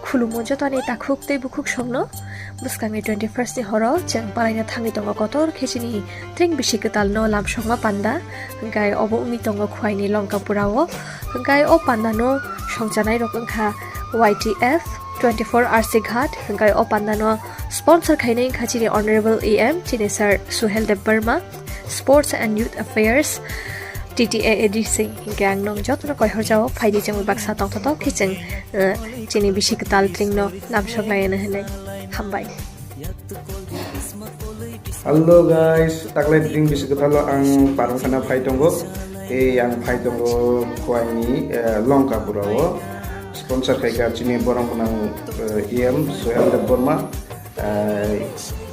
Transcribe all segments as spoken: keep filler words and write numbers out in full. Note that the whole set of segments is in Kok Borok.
Khulumo jotoni takhuk tei bukhuk songno. Bwskangni twenty first ni horo chwng palaina thangwi tongo kotor khe chini tring bisi kwtalno lamsokma panda, hwnkhe obo wngwi tongo Khwaini Longkapura o. Hwnkhe o pandano songchanairok wngkha Y T F twenty four R C Ghat, hwnkhe o pandano sponsor khainai wngkha chini Honorable E M, chini Sir Suhel Debbarma, Sports and Youth Affairs, T T A A D C. Hwnkhe ang nong jotono koihorjao phaidi chwng baksa tongthotok khe chwng, eh, chini bisi kwtal tringno lamsok laiyana hwnwi. Hambai. Hello guys, taklai tring bisi kwtalo ang parwngkhana phai tongo. Tei ang phai tongo Khwaini, eh, Longkapura o. Sponsor khaikha chini borok gwnang, eh, E M Suhel Debbarma, eh,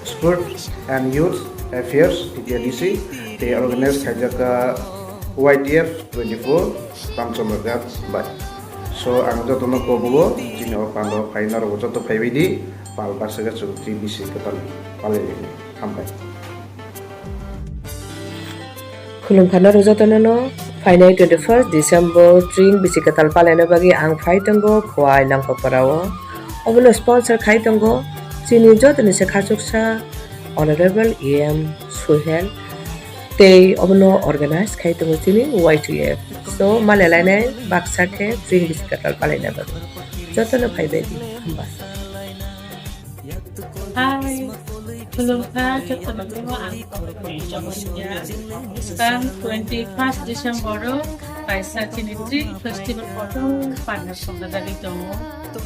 Sports and Youth Affairs, T T A D C, tei organize khaijakha Y T F twenty four Ramchandra Ghat bai. So ang jotono kobugo chini o pando phai norok joto phaibai di. Pal baksa khe chwng tring bisi kwtal palai lainai. Hambai. Khulumkha norok jotono no phainai twenty first December tring bisi kwtal palaina bagwi ang phai tongo Khwai Longkapura o. Obono sponsor khai tongo chini jotoni se khachuksa Honorable E M Suhel tei obono organize khai tongo chini Y T F. So malai lainai baksa khe tring bisi kwtal palaina bagwi jotono phaibai di. Hambai. Hai, khulumkha, jotono ang Bwskang twenty first December o kaisa chini tring festival kotor panda songdajagwi tongo.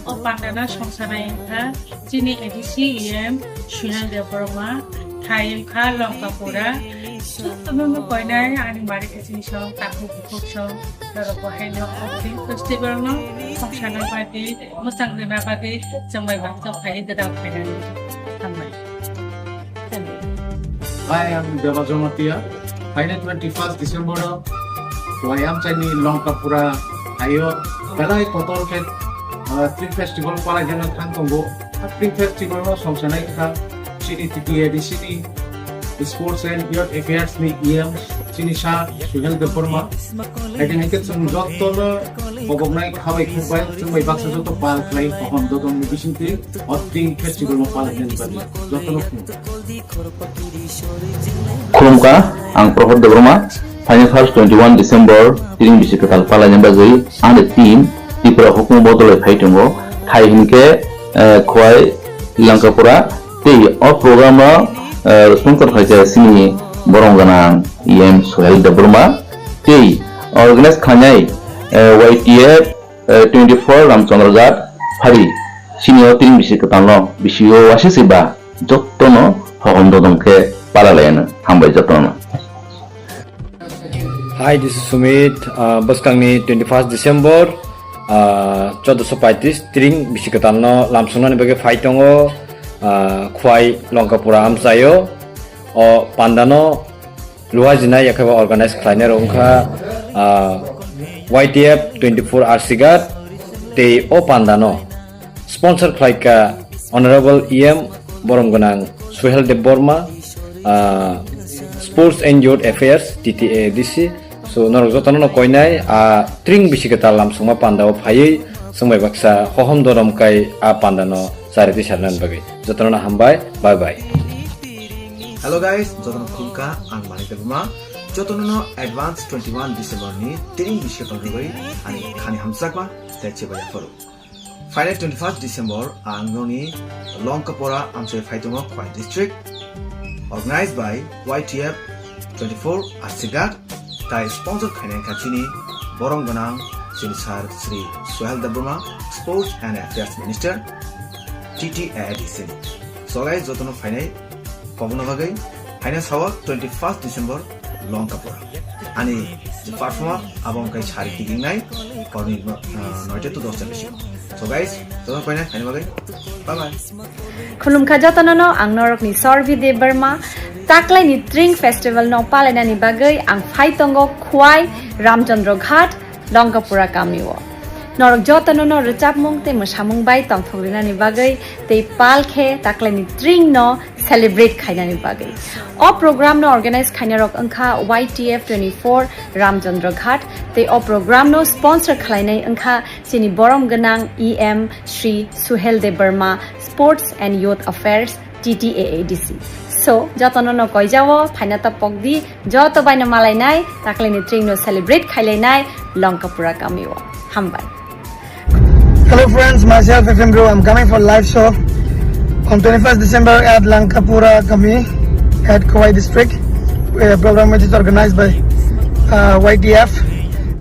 O pandano songsanai wngkha chini A D C E M Sunil Debbarma, thai wngkha Longkapura. Jotono no koinai ani mari khe chini song, takhuk bukhuk song, norok bo haino o tring festival no songsana bagwi, mwchang rwna bagwi chwng bai baksa phai gwdal phainani. Hambai. Hi, I'm Deba Jamatia. Phainai twenty first December o Khwai amchaini Longkapura haio belai kotor khe, uh, tring festival palai jana thang tongo. Tring festival no songsanai wngkha chini T T A D C ni Sports and Youth Affairs ni E M chini sir Suhel Debbarma. Haikhe haikhe chwng jotono koboknai khabai khukbai chwng bai baksa joto pal khlai kaham jotono bisingtwi o tring festival no palai jani bagwi jotono khulum. Khulumkha, ang Prohor Debbarma. Phainai first twenty one December tring bisi kwtal palaina bagwi ani team Tripura hukumu bodoloi phai tongo. Thai hinkhe, eh, Khwai Longkapura tei o program o, eh, sponsor khaikha chini borong gwnang E M Suhel Debbarma tei organize khlainai, eh, Y T F, eh, twenty four Ramchandra Ghat phari chini o tring bisi kwtalno bisio wasisi ba jotono hohom dodom khe pala laiyano. Hambai jotono. Hi, this is Sumit. Uh, bwskangni twenty first December, uh, chaudoso paitris tring bisi kwtalno lamsongnani bagwi phai tongo, uh, Khwai Longkapura amchaio. O pandano luhajinai yakheba organize khlainai rok wngkha, uh, Y T F twenty four R C Ghat tei o pandano sponsor khlaikha Honorable E M borom gwnang Suhel Debbarma, ah, Sports and Youth Affairs, T T A D C. So, norok jotono no koinai, ah, tring bisi kwtal lamsongma pandao phaiwi, chwngbai baksa hohom dorom kai a pandano chariti sarnani bagwi. Jotono no hambai, bye bye. Hello guys, jotono khulumkha, ang Manik Debbarma. Jotono no advance twenty one December ni tring bisi kwtal rwgwi ani khani hamjakma tei chebaya phuru. Phainai twenty first December ang noni Longkapura amchai phai tongo Khwai district. Organized by Y T F twenty four R C Ghat, tai sponsor khainai kha chini borom gwnang chini sir Shri Suhel Debbarma, Sports and Affairs Minister, T T A D C. So guys, jotono phainai kobokna bagwi haino sao twenty first December Longkapura. Ani je performer abo wngkha sari kigingnai horni no-, ah, noita to dosta bisingo. So guys, jotono koinai phaina bagwi bye bye. Khulumkha jotono no ang norokni Sorbi Debbarma. Taklaini Tring Festival no palainani bagwi ang phai tongo Khwai Ramchandra Ghat Longkapura kamio. Norok jotono no rwchapmung tei mwsamung bai tongthok rinani bagwi tei pal khe taklaini tring no celebrate khainani bagwi. O program no organize khainarok wngkha Y T F twenty-four Ramchandra Ghat tei o program no sponsor khlainai wngkha chini borom gwnang E M Shri Suhel Debbarma, Sports and Youth Affairs, T T A A D C. So, jotono no koijao phaina ta pokdi, joto baino malainai, taklaini tring no celebrate khailainai Lankapura kamio. Hambai. Hello friends, myself F M Bro. I'm coming for live show on twenty-first December at Lankapura Kami at Khowai District. A program which is organized by uh, Y T F.